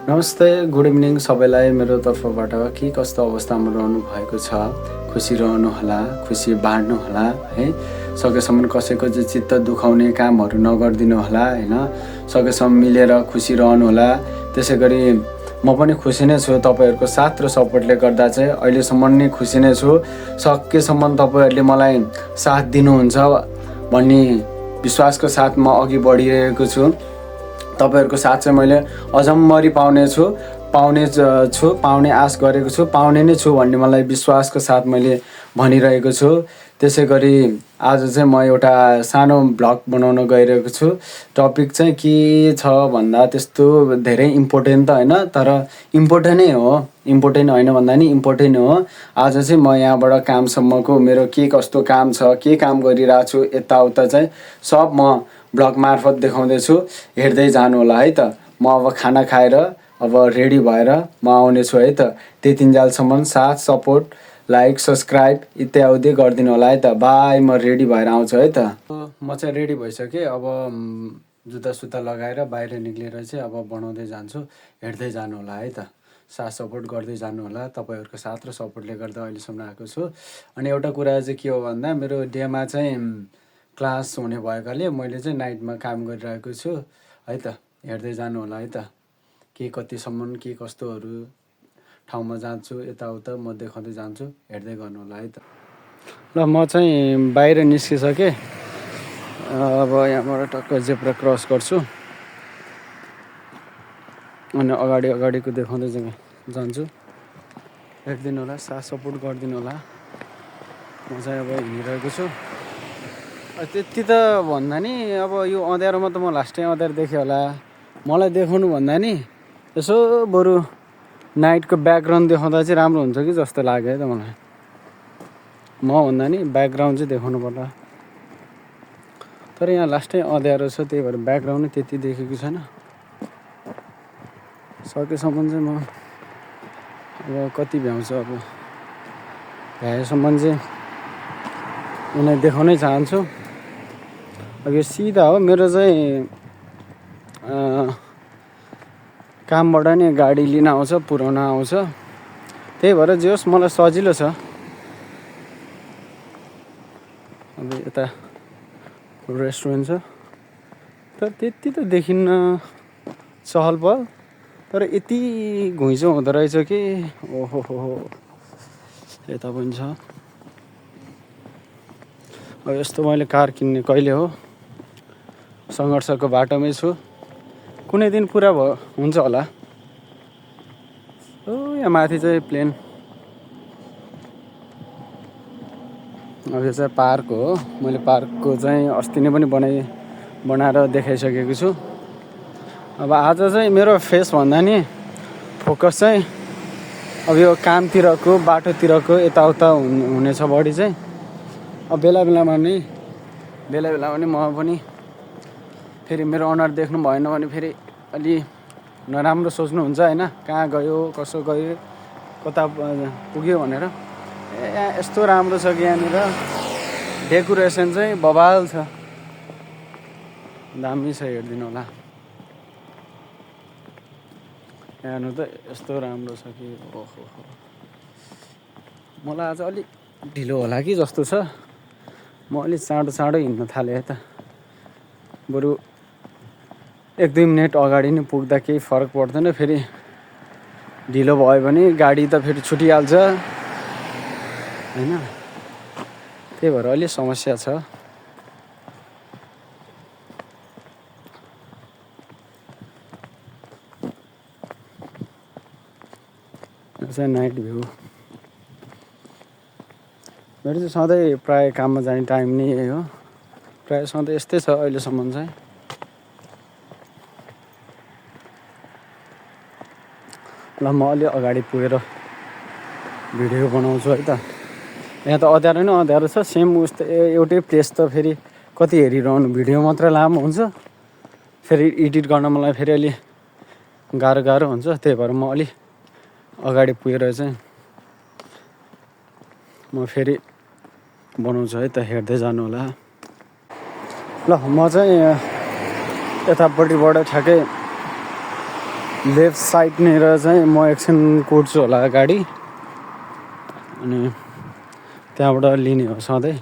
नमस्ते, good evening सबैलाई मेरो तर्फबाट के कस्तो अवस्थामा रहनु भएको छ, खुसी रहनुहोला, खुसी बाँड्नुहोला है। सकेसम्म कसैको चाहिँ चित्त दुखाउने कामहरू नगरिदिनु होला हैन। सकेसम्म मिलेर खुसी रहनुहोला। त्यसै गरी म पनि खुसी नै छु, तपाईँहरूको साथ र सपोर्टले गर्दा चाहिँ अहिलेसम्म नै खुसी नै छु। सकेसम्म तपाईँहरूले मलाई साथ दिनुहुन्छ भन्ने विश्वासको साथ म अघि बढिरहेको छु। तपाईँहरूको साथ चाहिँ मैले अझम्मरी पाउने आश गरेको छु, पाउने नै छु भन्ने मलाई विश्वासको साथ मैले भनिरहेको छु। त्यसै गरी आज चाहिँ म एउटा सानो भ्लग बनाउन गइरहेको छु। टपिक चाहिँ के छ भन्दा त्यस्तो धेरै इम्पोर्टेन्ट त होइन, तर इम्पोर्टेन्टै हो। इम्पोर्टेन्ट होइन भन्दा नि इम्पोर्टेन्ट हो। आज चाहिँ म यहाँबाट कामसम्मको मेरो के कस्तो काम छ, के काम गरिरहेको छु, यताउता चाहिँ सब म भ्लग मार्फत देखाउँदैछु। हेर्दै जानु होला है त। म अब खाना खाएर अब रेडी भएर म आउनेछु है त। त्यतिन्जेलसम्म साथ सपोर्ट लाइक सब्सक्राइब इत्यादि गरिदिनु होला है त। बाई, म रेडी भएर आउँछु है त। म चाहिँ रेडी भइसकेँ। अब जुत्ता सुत्ता लगाएर बाहिर निक्लेर चाहिँ अब बनाउँदै जान्छु। हेर्दै जानु होला है त। साथ सपोर्ट गर्दै जानु होला। तपाईँहरूको साथ र सपोर्टले गर्दा अहिलेसम्म आएको छु। अनि एउटा कुरा चाहिँ के हो भन्दा मेरो डेमा चाहिँ क्लास हुने भएकाले मैले चाहिँ नाइटमा काम गरिरहेको छु है त। हेर्दै जानु होला है त। के कतिसम्म के कस्तोहरू ठाउँमा जान्छु, यताउता म देखाउँदै जान्छु। हेर्दै गर्नु होला है त। ल म चाहिँ बाहिर निस्किसकेँ। अब यहाँबाट टक्क जेब्रा क्रस गर्छु अनि अगाडिको देखाउँदै जान्छु। हेरिदिनु होला, साथ सपोर्ट गरिदिनु होला। म चाहिँ अब हिँडिरहेको छु। त्यति त भन्दा नि अब यो अँध्यारोमा त म लास्टै अँध्यारो देखेँ होला। मलाई देखाउनु भन्दा नि यसो बरु नाइटको ब्याकग्राउन्ड देखाउँदा चाहिँ राम्रो हुन्छ कि जस्तो लाग्यो है त मलाई। म भन्दा नि ब्याकग्राउन्ड चाहिँ देखाउनु पर्ला। तर यहाँ लास्टै अँध्यारो छ, त्यही भएर ब्याकग्राउन्ड नै त्यति देखेको छैन। सकेसम्म चाहिँ म अब कति भ्याउँछ, अब भ्याएसम्म चाहिँ उनीहरू देखाउनै चाहन्छु। अब यो सिधा हो मेरो चाहिँ कामबाट नि गाडी लिन आउँछ, पुऱ्याउन आउँछ। त्यही भएर जे होस् मलाई सजिलो छ। अब यता रेस्टुरेन्ट छ, तर त्यति त देखिन्न चहल पहल। तर यति घुइँचो हुँदो रहेछ कि ओहो हो। यता पनि छ। अब यस्तो मैले कार किन्ने कहिले हो, सङ्घर्षको बाटोमै छु। कुनै दिन पुरा हुन्छ होला। यहाँ माथि चाहिँ प्लेन। अब यो चाहिँ पार्क हो। मैले पार्कको चाहिँ अस्ति नै पनि बनाएर देखाइसकेको छु। अब आज चाहिँ मेरो फेस भन्दा नि फोकस चाहिँ अब यो कामतिरको बाटोतिरको यताउता हुनेछ बढी चाहिँ। अब बेला बेलामा नि म पनि फेरि मेरो अनुहार देख्नु भएन भने फेरि अलि नराम्रो सोच्नुहुन्छ होइन। कहाँ गयो, कसो गयो, कता पुग्यो भनेर। यहाँ यस्तो राम्रो छ कि यहाँनिर डेकोरेसन चाहिँ बबाल छ, दामी छ। हेरिदिनु होला। यहाँ त यस्तो राम्रो छ कि ओहो। मलाई आज अलिक ढिलो होला कि जस्तो छ। म अलिक चाँडो हिँड्न थालेँ है त। बरु 1-2 मिनट अगाडि नै पुग्दा केही फरक पर्दैन। फेरि ढिलो भयो भने गाडी त फेरि छुटिहाल्छ होइन। त्यही भएर अलिक समस्या छ। यो चाहिँ नाइट भ्यू। मेरो चाहिँ सधैँ प्रायः काममा जाने टाइम नै यही हो। प्रायः सधैँ यस्तै छ अहिलेसम्म चाहिँ। ल म अलि अगाडि पुगेर भिडियो बनाउँछु है त। यहाँ त अँध्यारो नै अँध्यारो छ। सेम उस्तै एउटै प्लेस त फेरि कति हेरिरहनु, भिडियो मात्र लामो हुन्छ। फेरि एडिट गर्न मलाई फेरि अलि गाह्रो हुन्छ। त्यही भएर म अलि अगाडि पुगेर चाहिँ म फेरि बनाउँछु है त। हेर्दै जानु होला। ल म चाहिँ यतापट्टिबाट ठ्याक्कै लेफ्ट साइडनिर चाहिँ म एकछिन कुर्छु होला गाडी अनि त्यहाँबाट लिने हो सधैँ।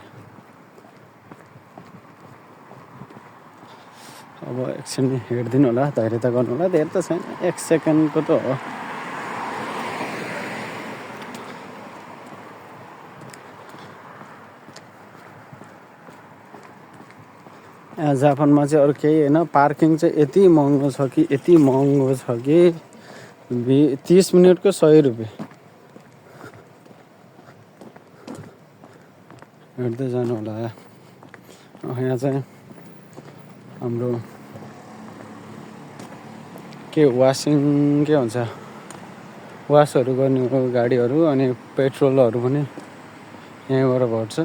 अब एकछिन हेरिदिनु होला, धैर्य त गर्नु होला, धेरै त छैन, 1 सेकेन्डको त हो। यहाँ जापानमा चाहिँ अरू केही होइन, पार्किङ चाहिँ यति महँगो छ कि 30 मिनटको 100 रुपियाँ। हेर्दै जानु होला। यहाँ चाहिँ हाम्रो के वासिङ के भन्छ, वासहरू गर्ने गाडीहरू अनि पेट्रोलहरू पनि यहीँबाट भर्छ।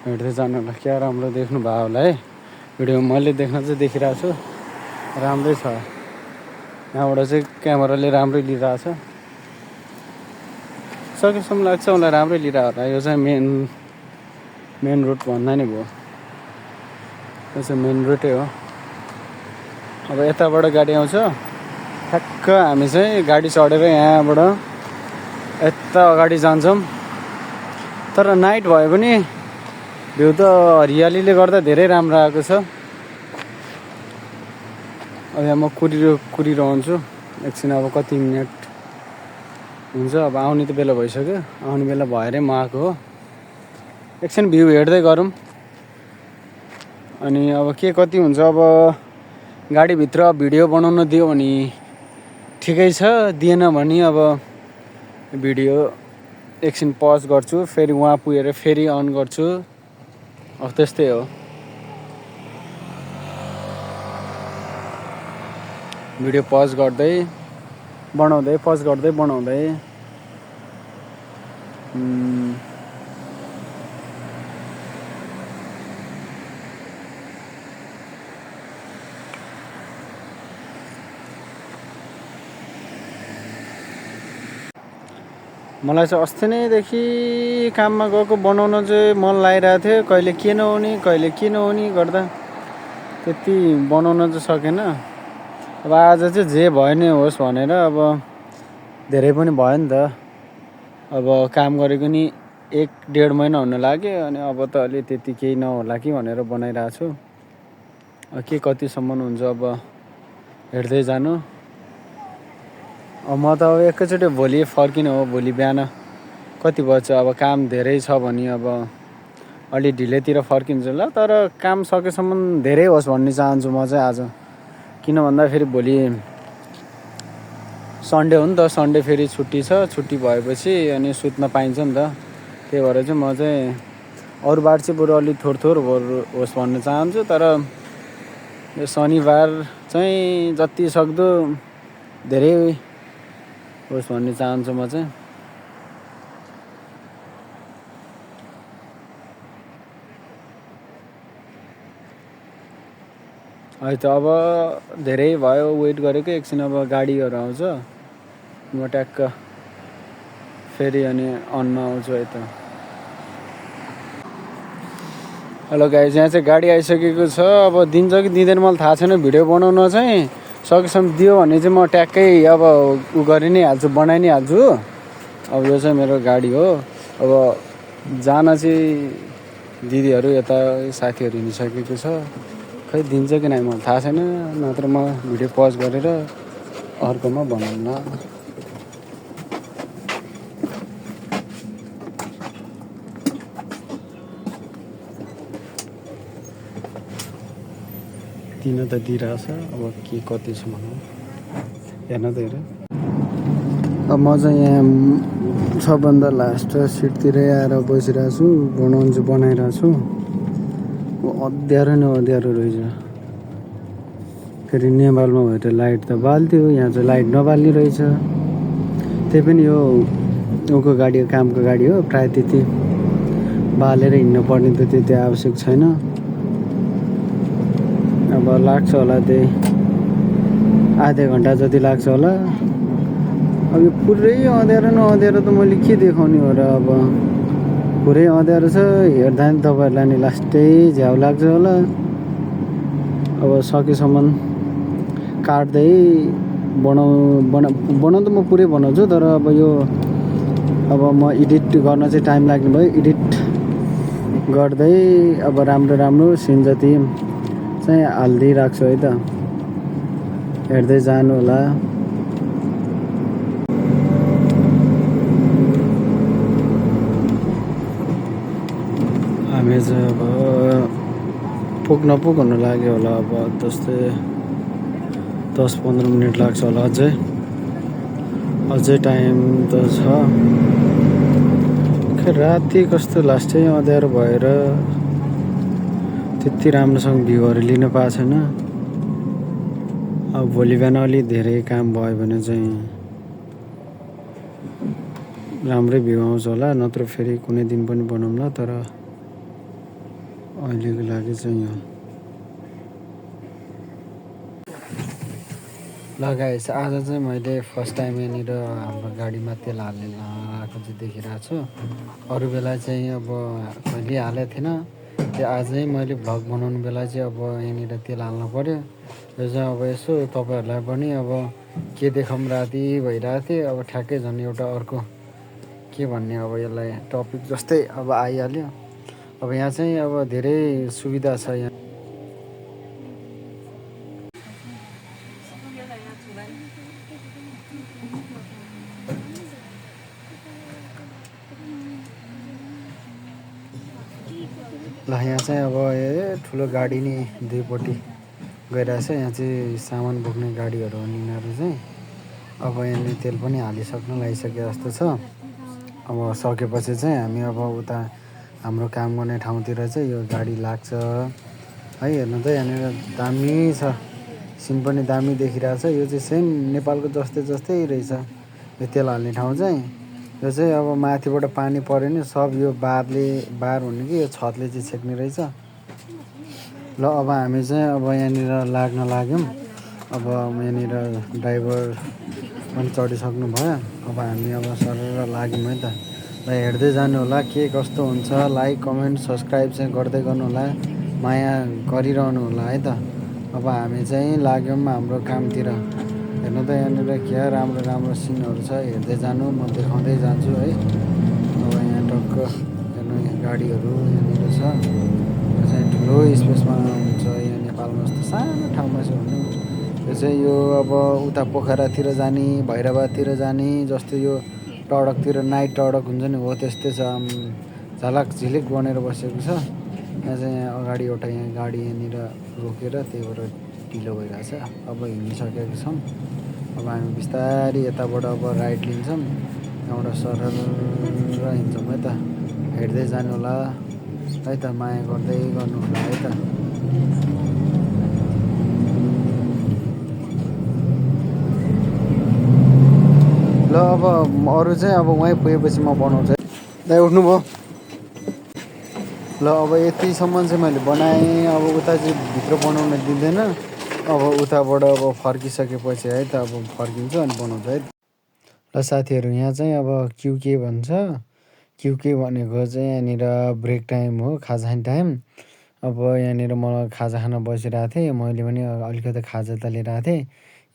हेर्दै जानु होला। क्या राम्रो देख्नु भयो होला है भिडियो, मैले देख्न चाहिँ देखिरहेको छु, राम्रै छ। यहाँबाट चाहिँ क्यामेराले राम्रै लिइरहेछ, सकेसम्म लाग्छ मलाई राम्रै लिइरहेको होला। यो चाहिँ मेन रोड भन्दा नि भयो, यो चाहिँ मेन रोडै हो। अब यताबाट गाडी आउँछ, ठ्याक्क हामी चाहिँ गाडी चढेर यहाँबाट यता अगाडि जान्छौँ। तर नाइट भए पनि भ्यू त हरियालीले गर्दा धेरै राम्रो आएको छ। अब यहाँ म कुरिरहन्छु एकछिन, अब कति मिनट हुन्छ, अब आउने त बेला भइसक्यो, आउने बेला भएरै म आएको हो। एकछिन भ्यू हेर्दै गरौँ अनि अब के कति हुन्छ। अब गाडीभित्र भिडियो बनाउन दियो भने ठिकै छ, दिएन भने अब भिडियो एकछिन पज गर्छु, फेरि वहाँ पुगेर फेरि अन गर्छु। अब त्यस्तै हो, भिडियो पज गर्दै बनाउँदै, पज गर्दै बनाउँदै। मलाई चाहिँ अस्ति नैदेखि काममा गएको बनाउन चाहिँ मन लागिरहेको थियो, कहिले के नहुने गर्दा त्यति बनाउन चाहिँ सकेन। अब आज चाहिँ जे भयो नै होस् भनेर, अब धेरै पनि भयो नि त, अब काम गरेको नि 1-1.5 महिना हुन लाग्यो, अनि अब त अलि त्यति केही नहोला कि भनेर बनाइरहेको छु। के कतिसम्म हुन्छ अब हेर्दै जानु। म त अब एकैचोटि भोलि फर्किने हो। भोलि बिहान कति बज्छ, अब काम धेरै छ भने अब अलि ढिलैतिर फर्किन्छु ल, तर काम सकेसम्म धेरै होस् भन्ने चाहन्छु म चाहिँ आज। किन भन्दाखेरि भोलि सन्डे हो नि त, सन्डे फेरि छुट्टी छ, छुट्टी भएपछि अनि सुत्न पाइन्छ नि त। त्यही भएर चाहिँ म चाहिँ अरू बार चाहिँ बरु अलिक थोर होस् भन्न चाहन्छु, तर यो शनिबार चाहिँ जति सक्दो धेरै होस् भन्ने चाहन्छु म चाहिँ। है त अब धेरै भयो वेट गरेको, एकछिन अब गाडीहरू आउँछ, म ट्याक्क फेरि अनि अनमा आउँछु है त। हेलो गाइज, यहाँ चाहिँ गाडी आइसकेको छ। अब दिन्छ कि दिँदैन मलाई थाहा छैन, भिडियो बनाउन चाहिँ सकेसम्म दियो भने चाहिँ म ट्याक्कै अब गरि नै हाल्छु, बनाइ नै हाल्छु। अब यो चाहिँ मेरो गाडी हो। अब जान चाहिँ दिदीहरू यता साथीहरू हिँडिसकेको छ, खै दिन्छ कि नै मलाई थाहा छैन, नत्र म भिडियो पज गरेर अर्कोमा बनाउला। दिन त दिइरहेछ, अब के कति छ भनौँ, हेर्न त हेर। अब म चाहिँ यहाँ सबभन्दा लास्ट सिटतिरै आएर बसिरहेको छु, बनाइरहेको छु। अँध्यारो न अँध्यारो रहेछ। फेरि नेपालमा भएर लाइट त बाल्थ्यो, यहाँ चाहिँ लाइट नबाल्ने रहेछ। त्यही पनि यो उको गाडी हो, कामको गाडी हो, प्रायः त्यति बालेर हिँड्नु पर्ने त त्यति आवश्यक छैन। अब लाग्छ होला त्यही आधा घन्टा जति लाग्छ होला। अब यो पुरै अँध्यारो न अँध्यारो त मैले के देखाउने हो र, अब पुरै अँध्यारो छ। हेर्दा नि तपाईँहरूलाई नि लास्टै झ्याउ लाग्छ होला। अब सकेसम्म काट्दै बनाउनु त म पुरै बनाउँछु, तर अब यो अब म एडिट गर्न चाहिँ टाइम लाग्ने भयो। एडिट गर्दै अब राम्रो सिन जति चाहिँ हालिदिइराख्छु है त, हेर्दै जानु होला। हामी चाहिँ अब पुग्न हुनु लाग्यो होला। अब जस्तै 10-15 मिनट लाग्छ होला। अझै टाइम त छ। राति कस्तो लास्टै अँध्यारो भएर त्यति राम्रोसँग भ्यूहरू लिन पाएको छैन। अब भोलि बिहान अलि धेरै काम भयो भने चाहिँ राम्रै भ्यू आउँछ होला, नत्र फेरि कुनै दिन पनि बनाउँला। तर अहिलेको लागि चाहिँ यो लगाएछ। आज चाहिँ मैले फर्स्ट टाइम यहाँनिर हाम्रो गाडीमा तेल हालेर आएको चाहिँ देखिरहेको छु। अरू बेला चाहिँ अब कहिले हालेको थिएन। त्यो आजै मैले भ्लग बनाउनु बेला चाहिँ अब यहाँनिर तेल हाल्नु पऱ्यो। यो चाहिँ अब यसो तपाईँहरूलाई पनि अब के देखाउँ राति भइरहेको थियो। अब ठ्याक्कै झन् एउटा अर्को के भन्ने अब यसलाई टपिक जस्तै अब आइहाल्यो। अब यहाँ चाहिँ अब धेरै सुविधा छ। यहाँ ल यहाँ चाहिँ अब ठुलो गाडी नि दुईपट्टि गइरहेछ। यहाँ चाहिँ सामान बोक्ने गाडीहरू हो यिनीहरू चाहिँ। अब यहाँनिर तेल पनि हालिसक्नु लागिसके जस्तो छ। अब सकेपछि चाहिँ हामी अब उता हाम्रो काम गर्ने ठाउँतिर चाहिँ यो गाडी लाग्छ है। हेर्नु त यहाँनिर दामी छ, सिन पनि दामी देखिरहेछ। यो चाहिँ सेम नेपालको जस्तै रहेछ यो तेल हाल्ने ठाउँ चाहिँ। यो चाहिँ अब माथिबाट पानी पऱ्यो नि सब यो बार हुने कि यो छतले चाहिँ छेक्ने रहेछ। ल अब हामी चाहिँ अब यहाँनिर लाग्न लाग्यौँ। अब यहाँनिर ड्राइभर पनि चढिसक्नु भयो। अब हामी अब सरर लाग्यौँ है त। ल हेर्दै जानु होला के कस्तो हुन्छ। लाइक कमेन्ट सब्सक्राइब चाहिँ गर्दै गर्नु होला, माया गरिरहनु होला है त। अब हामी चाहिँ लाग्यौँ हाम्रो कामतिर। हेर्नु त यहाँनिर क्या राम्रो सिनहरू छ, हेर्दै जानु, म देखाउँदै जान्छु है। अब यहाँ टक्क हेर्नु यहाँ गाडीहरू यहाँनिर छ। यो चाहिँ ठुलो स्पेसमा हुन्छ। यहाँ नेपालमा जस्तो सानो ठाउँमा छ भन्नु। यो चाहिँ यो अब उता पोखरातिर जाने, भैरवातिर जाने जस्तो यो टडकतिर नाइट टडक हुन्छ नि, हो त्यस्तै छ। झलक झिलिक बनेर बसेको छ। यहाँ चाहिँ यहाँ अगाडि एउटा यहाँ गाडी यहाँनिर रोकेर त्यही भएर ढिलो भइरहेछ। अब हिँडिसकेको छौँ। अब हामी बिस्तारै यताबाट अब राइट लिन्छौँ, त्यहाँबाट सरर हिँड्छौँ है त। हेर्दै जानु होला है त, माया गर्दै गर्नु होला है त। ल अब अरू चाहिँ अब वहीँ पुगेपछि म बनाउँछु है। दाइ उठ्नुभयो? ल अब यतिसम्म चाहिँ मैले बनाएँ। अब उता चाहिँ भित्र बनाउन दिँदैन। अब उताबाट अब फर्किसकेपछि है त अब फर्किन्छु अनि बनाउँछु है। ल साथीहरू यहाँ चाहिँ अब क्युके भन्छ। क्युके भनेको चाहिँ यहाँनिर ब्रेक टाइम हो, खाजा खाने टाइम। अब यहाँनिर मलाई खाजा खान बसिरहेको थिएँ। मैले पनि अलिकति खाजा त लिएर आएको थिएँ।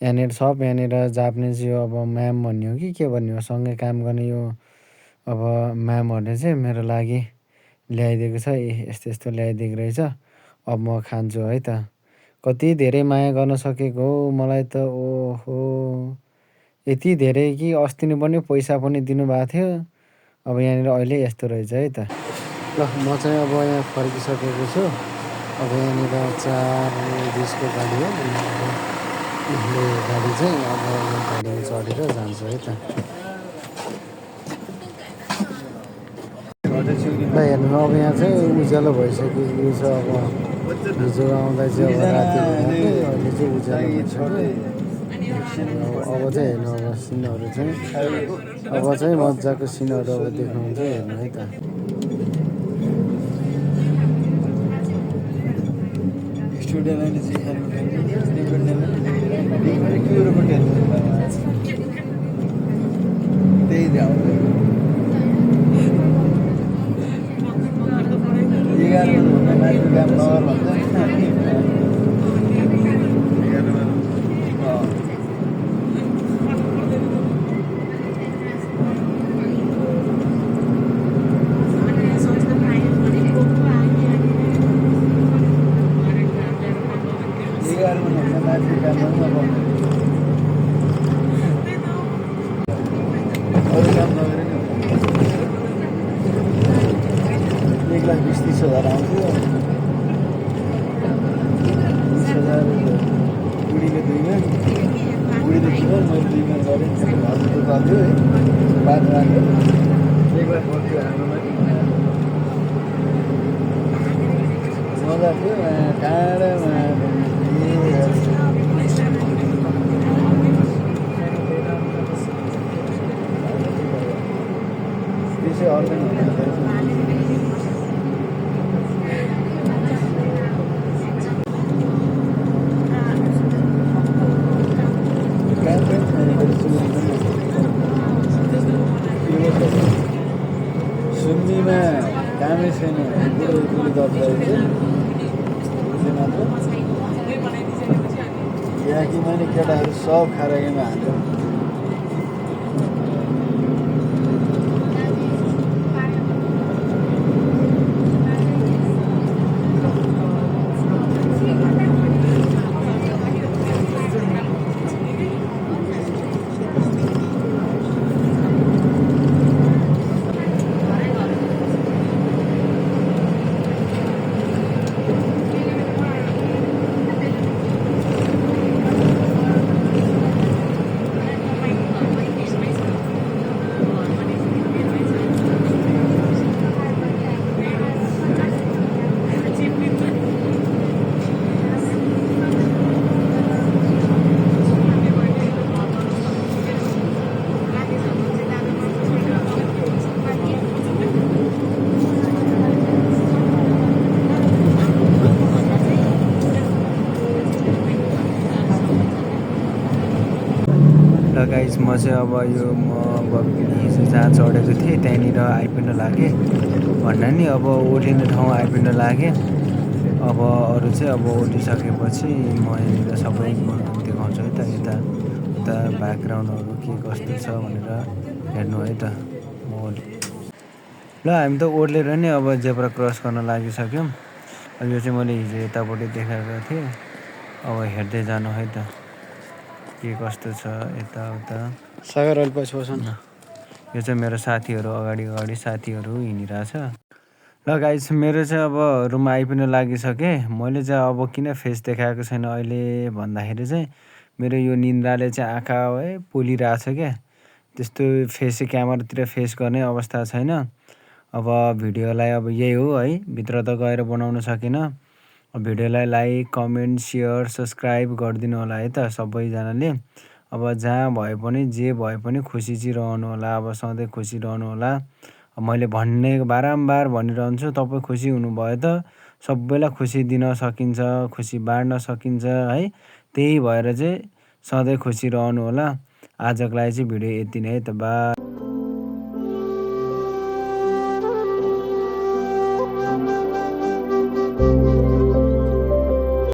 यहाँनिर यहाँनिर जापानिज यो अब म्याम भन्ने हो कि के भन्ने हो, सँगै काम गर्ने यो अब म्यामहरूले चाहिँ मेरो लागि ल्याइदिएको छ। यस्तो ल्याइदिएको रहेछ। अब म खान्छु है त। कति धेरै माया गर्न सकेको हो मलाई त। ओहो यति धेरै कि अस्ति नै पनि पैसा पनि दिनुभएको थियो। अब यहाँनिर अहिले यस्तो रहेछ है त। ल म चाहिँ अब यहाँ फर्किसकेको छु। अब यहाँनिर 4:20को गाडी हो। यो गाडी चाहिँ अब यो गाडीमा चढेर जान्छु है त। ल हेर्नु अब यहाँ चाहिँ उज्यालो भइसकेको छ। अब हिजो आउँदा चाहिँ अब राति भयो, अहिले चाहिँ उज्यालो भइसक्यो। अब चाहिँ हेर्नु अब सिनहरू चाहिँ अब चाहिँ मजाको सिनहरू अब देख्नुहुन्छ हेर्नु है त। अरू काम नगरे नि 1,20,30,000 आउँथ्यो 20,000 बुढीले 2 मा बुढीले 2 मा मैले 2 मा गरेँ हजुरको गर्थ्यो है बाटो राख्यो 1,00,000 पर्थ्यो हाम्रोमा मजा थियो टाढामा त्यसै अर्दैन सुन्नीमा कामै छैन बुढी गर्छ मात्र याकीमा नि केटाहरू सब खारागेमा हाल्यो गाइज म चाहिँ अब यो हिजो जहाँ चढेको थिएँ त्यहाँनिर आइपुग्न लागेँ भन्दा नि अब उठिने ठाउँ आइपुग्न लागेँ अब अरू चाहिँ अब उठिसकेपछि म यहाँनिर सबै देखाउँछु है त यता उता ब्याकग्राउन्डहरू के कस्तो छ भनेर हेर्नु है त म ल हामी त ओर्लेर नै अब जेब्रा क्रस गर्न लागिसक्यौँ यो चाहिँ मैले हिजो यतापट्टि देखाएको थिएँ अब हेर्दै जानु है त के कस्तो छ यताउता सागर अहिले पछि बस्नु यो चाहिँ मेरो साथीहरू अगाडि साथीहरू हिँडिरहेछ ल गाइस मेरो चाहिँ अब रुम आइपुग्न लागिसकेँ मैले चाहिँ अब किन फेस देखाएको छैन अहिले भन्दाखेरि चाहिँ मेरो यो निन्द्राले चाहिँ आँखा है पोलिरहेछ क्या त्यस्तो फेस क्यामेरातिर फेस गर्ने अवस्था छैन अब भिडियोलाई अब यही हो है भित्र त गएर बनाउन सकिनँ भिडियोलाई लाइक कमेन्ट सेयर सब्सक्राइब गरिदिनु होला है त सबैजनाले अब जहाँ भए पनि जे भए पनि खुसी चाहिँ रहनु होला अब सधैँ खुसी रहनु होला मैले बारम्बार भनिरहन्छु तपाईँ खुसी हुनुभयो त सबैलाई खुसी दिन सकिन्छ खुसी बाँड्न सकिन्छ है त्यही भएर चाहिँ सधैँ खुसी रहनु होला आजको लागि चाहिँ भिडियो यति नै है त बा